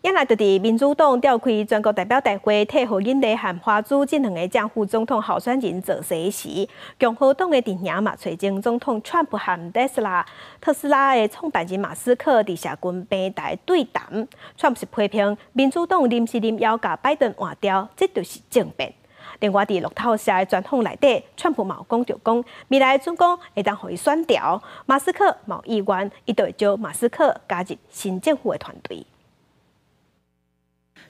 也來就佇民主黨召開全國代表大會，替賀錦麗和華州這兩个正副總統候選人造勢時，共和黨的陣營嘛，揣前總統川普和特斯拉的創辦人馬斯克佇社群平台對談。川普是批評民主黨臨時臨要共拜登換掉，這就是政變。另外，佇路透社的專訪內底，川普嘛有講著講，未來準講會當予伊選掉，馬斯克嘛有意願，伊就會招馬斯克加入新政府的團隊。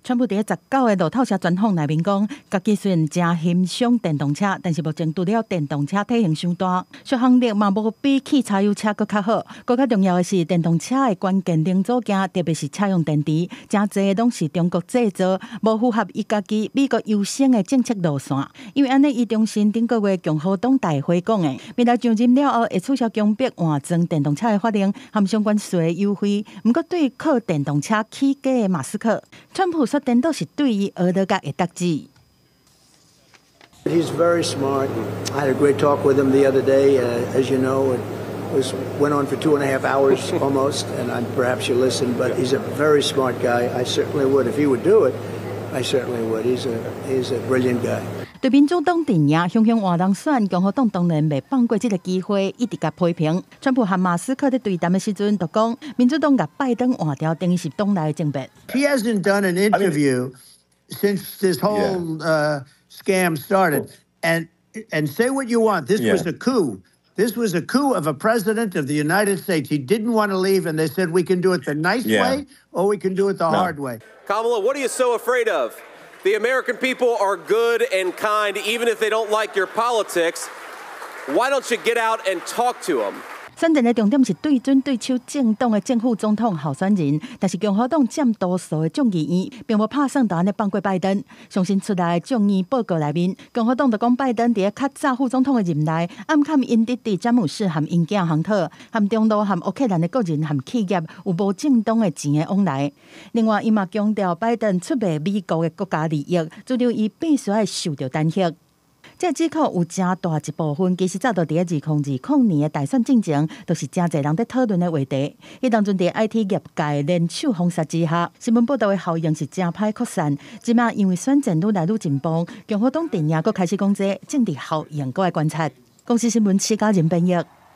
川普佇19个路透社專訪內面講，家己雖然誠欣賞電動車，但是目前除了電動車體型傷大，續航力嘛無比汽柴油車閣較好。閣較重要的是，電動車的關鍵零組件，特別是車用電池，誠濟攏是中國製造，無符合伊家己美國優先的政策路線。因為按呢，伊重申頂個月共和黨大會講的，未來上任了後會取消強迫換裝電動車的法令和相關稅優惠。毋過對靠電動車起家的馬斯克，川普說顛倒是對伊學得佮會得志。 He's very smart. I had a great talk with him the other day. As you know, it went on for 2.5 hours almost, and perhaps you listened. But he's a very smart guy. I certainly would if he would do it. I certainly would. He's a brilliant guy. 對民主黨陣營雄雄換人選，共和黨當然袂放過這个機會，一直共批評。川普和馬斯克佇對談的時陣，就講民主黨共拜登換掉，等於是黨內政變。 He hasn't done an interview since this whole scam started. And say what you want, this was a coup. This was a coup of a president of the United States. He didn't want to leave, and they said we can do it the nice way or we can do it the hard way. Kamala, what are you so afraid of? The American people are good and kind, even if they don't like your politics. Why don't you get out and talk to them? 選戰的重點是對準對手政黨的正副總統候選人，但是共和黨佔多數的眾議院並無拍算就按呢放過拜登。上新出來的眾議報告內面，共和黨就講拜登佇較早副總統的任內，暗崁𪜶弟弟詹姆士和𪜶囝亨特，和中路和烏克蘭的個人和企業有無正當的錢的往來。另外，伊嘛強調拜登出賣美國的國家利益，主張伊必須愛受著彈劾。這個指控有誠大一部分，其實早就佇2020年的大選進前，都是誠濟人佇討論的話題。彼當陣佇 IT 業界聯手封殺之下，新聞報導的效應是誠歹擴散。這馬因為選戰愈來愈緊繃，共和黨陣營閣開始講這政治效應，閣愛觀察。公視新聞施嘉仁編譯。